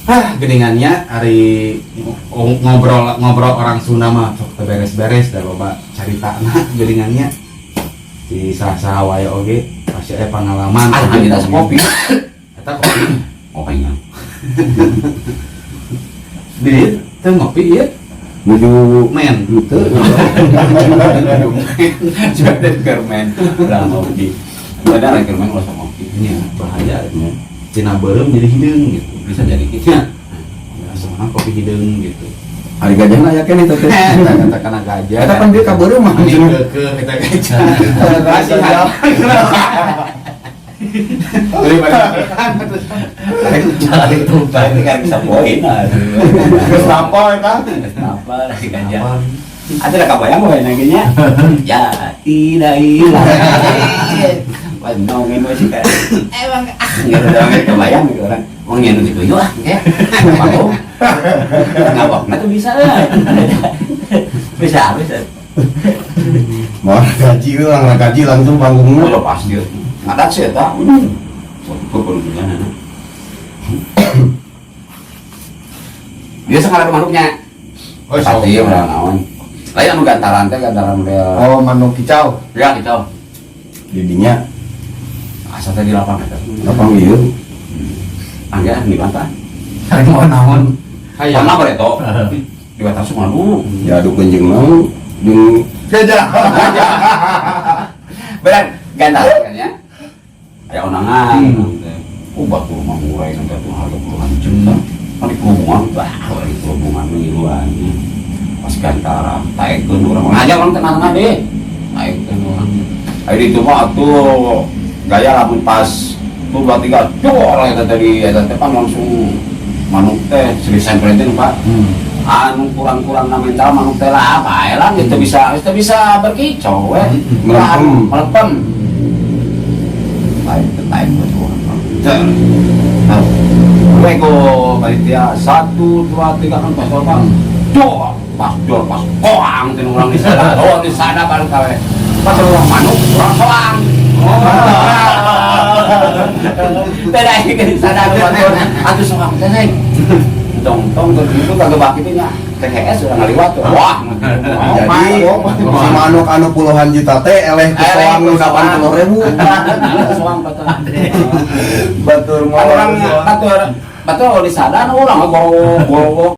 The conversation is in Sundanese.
Ah, geningan nya ari ngobrol ngobrol orang Sunda mah sok teu beres-beres da loba caritana geningan nya. Di saha-saha wae oge pasti aya pengalaman. Ah, kita kopi. Eta kopi. Oh, kayaknya. Di teu ngopi ieu. Nuju men. Henteu. Juga dari garmen udah ngopi. Ada lagi garmen ulah ngopi. Nya bahaya. Tina beureum jadi hideung gitu. Bisa jadi gitu. Nya. Ya, sekarang kopi hideung gitu. Ari gajahna aya keneh teh. Eta kata kana gajah. Eta pan dia ka beureum mah. Ini ke kita gajah. Kasihan. Daripada Jalan itu berarti kan bisa poin lah. Geus lampau eta. Apa lagi gajah? Ada lah kabayang we nangnya. Ya, tidak hilang. Wah, nongin we sih kayak emang ah gitu doang kebayang gitu orang. Wong nyen gitu yuk ah kayak panggung. Ngawakna tuh bisa lah. Bisa, bisa. Mau gaji lah, gaji langsung panggungna. Oh, pasti. Ngadat sih eta. Gimana? Biasa kalau manuknya. Oh, Pasti udah naon. Lain anu gantaran teh gantaran model. Oh, manuk kicau. Ya gitu. Didinya Asa teh di lapang eta. Lapang ieu. Angga di bantah. Hari mau naon? Hayang. Pernah bareto. Di batas madu. Ya adu jeung naon jeung Gajah. Benar, gantaran kan ya. Aya onangan. Oh, batu rumah murah nanti tuh harga puluhan juta. Kan di kerubungan, wah, di kerubungan ngiluan. Pas gantaran, taekeun urang. Ngajak orang tengah-tengah deh. Taekeun urang. Ayo itu mah atuh gaya lamun pas tuh dua tiga jor eta tadi eta teh pan langsung manuk teh seriusan printing, Pak. Anu kurang-kurang na mental manuk teh lah apa lah gitu bisa itu bisa berkicau we. Melempem. Melempem. Lain lain betul. Nah, Wego panitia satu dua tiga kan pas apa? Dor, pas dor pas koang teh urang di sana. Oh, di sana baru kawe. Pas urang manuk, urang soang. Oh. Beda ini di sana anu batur. Atuh soang teh neng. Tong tong gitu kagak baki teh nya. THS urang ngaliwat tuh. Wah. Jadi si manuk anu puluhan juta teh eleh ku soang nu 80.000. Soang batur. Batur Orang batur batur di sana urang gorowok gorowok.